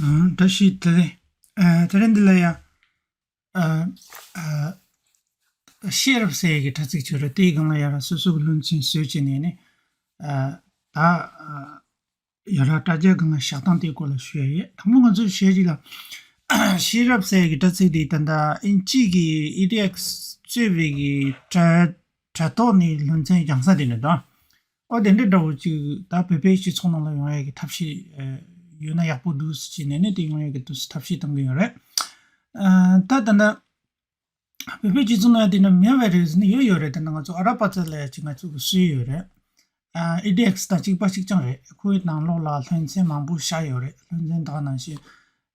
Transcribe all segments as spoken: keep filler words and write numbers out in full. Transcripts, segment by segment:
བཀྲ་ཤིས་བདེ་ལེགས། ཨ། དེ་རིང་འདི་ལ་ཡ། ཨ། ཨ། ཤེས་རབ་ཟེར་ཡས་ཀྱི་དྲ་ཚིགས་ཅིག་ཡོད་རེད། དེའི་སྒང་ལ་ཡ་ར་སོ་སོ་གི་བློན་ཆེན་བཟོས་བྱས་ནས་ནི། ཨ། ད། ཨ། ཡ་ར་དྲ་རྒྱའི་སྒང་ལ་བཞག་སྟངས་དེའི་སྐོར་ལ་ཞུ་ཡ་ཡོད། དང་པོ་ང་ཚོས་བཤད་རྒྱུ་ལ། ཤེས་རབ་ཟེར་ཡས་ཀྱི་དྲ་ཚིགས་འདི་ད་ལྟ་དབྱིན་ཇི་གི་ཨི་ཌི་ཨེག་སི་གཙོས་པའི་གི་དྲ་དྲ་ཐོག་ནས་བློན་ཆེན་རྒྱང་ས་དེ་ནས་དང་། ཨོ་དེ་འདྲ་འདྲ་བོ་ཅིག་ད་བོད་པའི་སྤྱི་ཚོགས་ནང་ལ་ཡོང་ཡ་གི་ཐབས་ཤེས་ཨ་ཡོད་ན་ཡག་པོ་འདུག་ཟེར་བྱས་ནས་ནི་དེ་ཡོང་ཡ་གི་འདུག་སེ་ཐབས་ཤེས་གཏོང་གི་ཡོད་རེད། ཨ། ད་ད་ལྟ་བོད་པའི་སྤྱི་ཚོགས་ནང་དེ་འདྲ་མེད་པ་རེད་ཟེར་ནས་ཡོད་ཡོད་རེད། ད་ནི་ང་ཚོ་ཨ་ར་པ་ཙ་ལ་ཡ་ཅིག་ང་ཚོ་གི་སྲོལ་ཡོད་རེད། ཨ། ཨི་ཌི་ཨེག་སི་དང་གཅིག་པ་གཅིག་རྐྱང་རེད། ཁོའི་ནང་ལོགས་ལ་བློན་ཆེན་མང་པོ་བཞག་ཡོད་རེད། བློན་ཆེན་དག་ནང་བཞིན།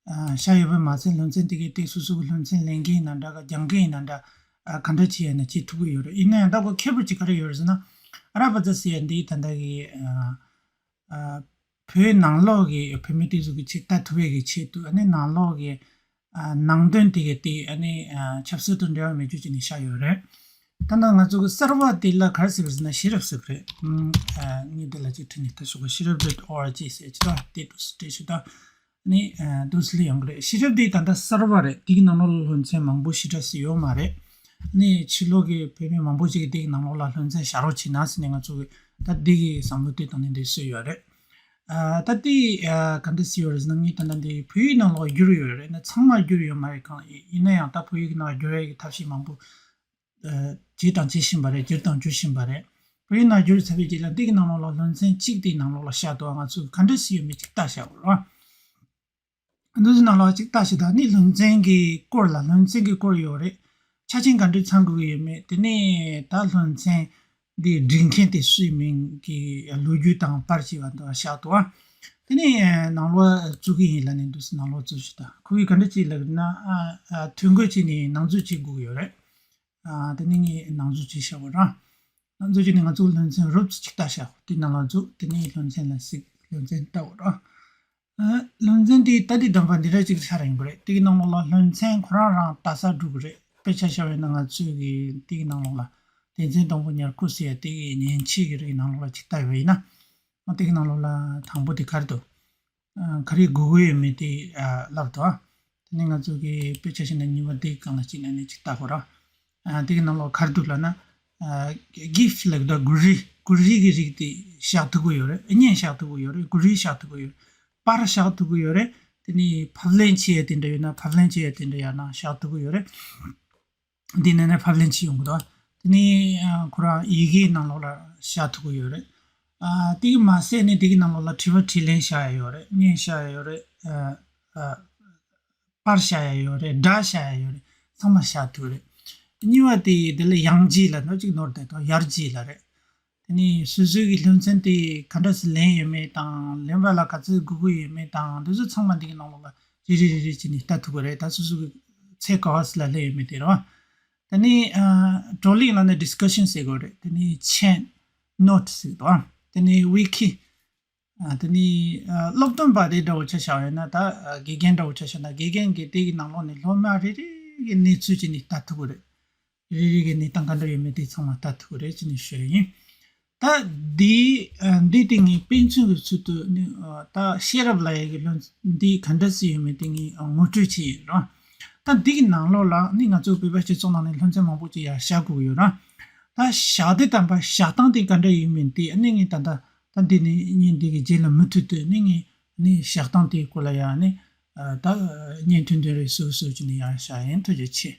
ཨ། བཞག་ཡོད་པ་མ་ཟད་བློན་ཆེན་དེ་གའི་སྟེང་སོ་སོ་གི་བློན་ཆེན་ལེན་མཁན་ཡིན་ན་འདྲ་ག་རྒྱག་མཁན་ཡིན་ན་འདྲ། ཨ། ག་འདྲ་བྱས་ཡིན་ན་བྱེད་ཐུབ་ཀྱི་ཡོད་རེད། ཡིན་ན་ཡང་ད་ཁོ་ཁྱད་པར་ཅིག་ག་རེ་ཡོད་རེད་ཟེར་ན། ཨ་ར་པ་ཙ་ཟེར་ཡ་འདི་ད་ལྟ་གི། ཨ། ཨ། བོད་ནང་ལོགས་ཀྱི་བོད་མི་དེ་ཚོ་གི་ཆེད་ལྟ་ཐུབ་པའི་གི་ཆེད་དུ་ཨ་ནི་ནང་ལོགས་ཀྱི། ཨ། ནང་དོན་དེ་གའི་སྟེང་ཨ་ནི། ཨ། ཆབ་སྲིད་དང་འབྲེལ་བ་མེད་རྒྱུ་ཅིག་ནས་བཞག་ཡོད་རེད། ད་ནི་ང་ཚོ་གི་གསར་བ་དེ་ལ་ག་རེ་ཟེར་བ་ཟེར་ན་ཤེས་རབ་ཟེར་གི་རེད། ཨ། ངས་འདི་ལ་ཅིག་བྲིས་ནས་ལྟ་ཞོག་ག་ཤེས་རབ་ཌོཊ་ཨོ་ཨར་ཇི་ཟེར་ཅིག་ད་དེ་འདུག་སེ་བྲིས་ཞོག་ད། ནི། ཨ། འདུག་སེ་སླེབས་ཡོང་གི་རེད། ཤེས་རབ་འདི་ད་ལྟ་གསར་བ་རེད། དེ་གི་ནང་ལོགས་ལ་བློན་ཆེན་མང་པོ་ཞེ་དྲག་ཞིག་ཡོད་མ་རེད། ནི་ཕྱི་ལོགས་ཀྱི་བོད་མི་མང་པོ་ཞིག་གིས་དེ་གི་ནང་ལོགས་ལ་བློན་ཆེན་བཞག་རོགས་བྱེད་ན་ཟེར་ནས་ང་ཚོ་གི་ད་འདི་གི་བསམ་བློ་དེ་བཏང་ནས་འདི་བཟོས་ཡོད་རེད། ཨ། ད་དེ། ཨ། ག་འདྲ་ཟེར་ཡོད་རེད་ཟེར་ན་ངས་ད་ལྟ་འདི་བོད་ཡིག་ནང་ལོགས་བསྒྱུར་ཡོད་རེད། ན་ཚང་མ་བསྒྱུར་ཡོད་མ་རེད། གང་ཡིན་ན་ཡང་ད་བོད་ཡིག་ནང་བསྒྱུར་ཡ་གི་ཐབས་ཤེས་མང་པོ། ཨ། བྱས་དང་བྱེད་བཞིན་པ་རེད། བསྒྱུར་དང་བསྒྱུར་བཞིན་པ་རེད། བོད་ཡིག་ནང་བསྒྱུར་ཚར་བའི་རྗེས་ལ་འདི་གི་ནང་ལོགས་ལ་བློན་ཆེན་གཅིག་དེའི་ནང་ལོགས་ལ་བཞག་འདུག་ང་ཚོས་ག་འདྲ་ཞིག་ཡོད་མེད་ཅིག་ལྟ་བཞག་དགོས་རེད་བ། འདུག་སེ་ནང་ལོགས་ཅིག་ལྟ་ཞིག་དང་ནི་བློན་ཆེན་གྱི་སྐོར་ལ་བློན་ཆེན་གྱི་སྐོར་ཡོད་རེད། ཆ་རྐྱེན་ག་འདྲ་ཚང་དགོས་ཀྱི་ཡོད་མེད། དེ་ནས་ད་བློན་ཆེན་འདི་སྒྲིག་མཁན་དེ་སུ་ཡིན་མིན་གྱི་ལོ་རྒྱུས་དང་པར་བྱས་པ་འདུག་བཞག་འདུག་ཨ། དེ་ནས་ནང་ལོགས་བཙུགས་ཀྱི་ཡིན་ལབ་ནས་འདུག་སེ་ནང་ལོགས་བཙུགས་ཞིག་དང་ཁོ་གིས་ག་འདྲ་ཅིག་ལབ་ན། ཨ། ཨ། ཐོ་འགོད་བྱས་ནས་ནང་འཛུལ་བྱེད་དགོས་ཀྱི་ཡོད་རེད། ཨ། དེ་ནས་ངས་ནང་འཛུལ་བྱས་བཞག་པ་རང་། ནང་འཛུལ་བྱས་ནས་ང་ཚོ་བློན་ཆེན་རོབ་ཙམ་ཅིག་ལྟ་བཞག་དེ་ནང་ལ་འཛུལ། དེ་ནས་བློན་ཆེན་ལ་གཟིགས། བློན་ཆེན་ལྟ་བ་རང་། ཨ། བློན་ཆེན་དེ་ད་དེ་བདམས་པ་འདི་འདྲ་ཅིག་ཆགས་ཡིན་པ་རེད། དེ་གི་ནང་ལོགས་ལ་བློན་ཆེན་ཁོ་རང་རང་ལྟ་ས་འགྲོ་གི་རེད། དཔེ་ཆ་བཞག་པ་ཡིན་ན་ང་ཚོས་གི་དེ་གི་ནང་ལོགས་ལ་སྡེ་ཚན་དང་པོ་ཉར་ཁུ་ཟེར་ཡ་དེ་གི་མཉེན་ཆས་གི་རིགས་ནང་ལོགས་ལ་ཅིག་ལྟ་ཡོད་པ་ཡིན་ན། ང་དེ་གི་ནང་ལོགས་ལ་དང་པོ་དེ་ག་རེ་འདུག་ཨ། ག་རེ་དགོས་ཀྱི་ཡོད་མེད་དེ། ཨ། ལབ་འདུག་ཨ། དེ་ནས་ང་ཚོ་གི་དཔེ་ཆ་བཞག་ན་གཉིས་པ་དེ་གི་སྒང་ལ་ཅིག་ནས་ནས་ཅིག་ལྟ་དགོས་ར། ཨ། དེ་གི་ནང་ལོགས་ག་རེ་འདུག་ལབ་ན། ཨ། གིཕ་ལབ་འདུག་གུ་རི། གུ་རི་གི་རིགས་དེ་བཞག་ཐུབ་ཀྱི་ཡོད་རེད། བརྙན་བཞག་ཐུབ་ཀྱི་ཡོད་རེད། གུ་རི་བཞག་ཐུབ་ཀྱི་ཡོད་རེད། པར་བཞག་ཐུབ་ཀྱི་ཡོད་རེད། དེ་ནས་ཕབ་ལེན་བྱེད་ཡ་དེ་འདྲ་ཡོད་ན་ཕབ་ལེན་བྱེད་ཡ་དེ་འདྲ་ཡང་ན་བཞག་ཐུབ་ཀྱི་ཡོད་རེད། འདི་ནས་ནས་ཕབ་ལེན་བྱེད་ཡོང་གི་འདུག་དེ་ནས་ཁོ་རང་ཡི་གེའི་ནང་ལོགས་ལ་བཞག་ཐུབ་ཀྱི་ཡོད་རེད། ཨ། དེ་གི་མ་ཟད་ནས་དེ་གི་ནང་ལོགས་ལ་དྲི་བ་དྲིས་ལན་བཞག་ཡ་ཡོད་རེད། བརྙན་བཞག་ཡ་ཡོད་རེད། ཨ། ཨ། པར་བཞག་ཡ་ཡོད་རེད། སྒྲ་བཞག་ཡ་ཡོད་རེད། ཚང་མ་བཞག་ཐུབ་རེད། གཉིས་པ་དེ་དེ་ལ་ཡང་རྗེས་ལ་ནོར་གཅིག་ནོར་བསྡད་དང་ཡར་རྗེས་ལ་རེད། དེ་ནས་སོ་སོའི་གི་བློན་ཆེན་དེ་ག་འདྲ་སེ་ལེན་ཡོད་མེད་དང་ལེན་པ་ལ་ག་ཚོད་སྒུག་གི་ཡོད་མེད་དང་འདི་ཚོ་ཚང་མ་འདི་གི་ནང་ལོགས་ལ་རེ་རེ་རེ་རེ་བྱས་ནས་ལྟ་ཐུབ་ཀྱི་རེད། ད་སོ་སོ་གི་ཚེ་ག་བ་སི་ལ་སླེབས་ཡོད་མེད་དེ་རེད་བ། དེ་ནས་ཨ་བགྲོ་གླེང་ལ་ནི་ཌིས་ཀ་ཤན་ཟེར་དགོས་རེད། དེ་ནས་ཆེན་ནོ་ཊི་ཟེར་དང་དེ་ནས་ཝི་ཀི། ཨ། དེ་ནས་ཨ་སློབ་སྟོན་པ་དེ་འདྲ་བོ་ཆ་བཞག་ཡོད་ན་ད་ཨ་དགེ་རྒན་འདྲ་བོ་ཆ་བཞག་ན་དགེ་རྒན་གྱིས་དེ་གི་ནང་ལོགས་ནས་སློབ་མ་རེ་རེ་གི་གནས་ཚུལ་བྱས་ནས་ལྟ་ཐུབ་ཀྱི་རེད། རེ་རེ་གི་གནས་སྟངས་ག་འདྲ་ཡོད་མེད་དེ་ཚང་མ་ལྟ་ཐུབ་ཀྱི་རེད་ཅེས་ནས་ཞུ་ཡ་ཡིན། ད་འདི་ཨ་འདི་དེ་ངས་དཔེ་མཚོན་གྱི་ཚུལ་དུ་ནི་ཨ་ད་ཤེས་རབ་ལབ་ཡ་གི་བློན་འདི་ག་འདྲ་སེ་ཡོད་མེད་དེ་ངས་ཨ་ངོ་སྤྲོད་བྱས་ཡིན་རོ། ད་འདི་གི་ནང་ལོགས་ལ་ནི་ང་ཚོ་བོད་པའི་སྤྱི་ཚོགས་ནང་ནས་བློན་ཆེན་མང་པོ་ཅིག་ཡར་བཞག་དགོས་ཀྱི་ཡོད་ར། ད་བཞག་དེ་དམ་པ་བཞག་སྟངས་དེ་ག་འདྲ་ཡིན་མིན་དེ་ནི་ངས་ད་ལྟ་ད་འདི་ནི་ཉིན་འདི་གི་རྗེས་ལ་མུ་མཐུད་དུ་ནི་ངས་ནི་བཞག་སྟངས་དེའི་སྐོར་ལ་ཡ་ནི་ཨ་ད་བརྙན་ཐུང་ཐུང་རེ་སུ་སུ་ཅིག་ནི་ཡར་བཞག་ཡིན། ཐུགས་རྗེ་ཆེ།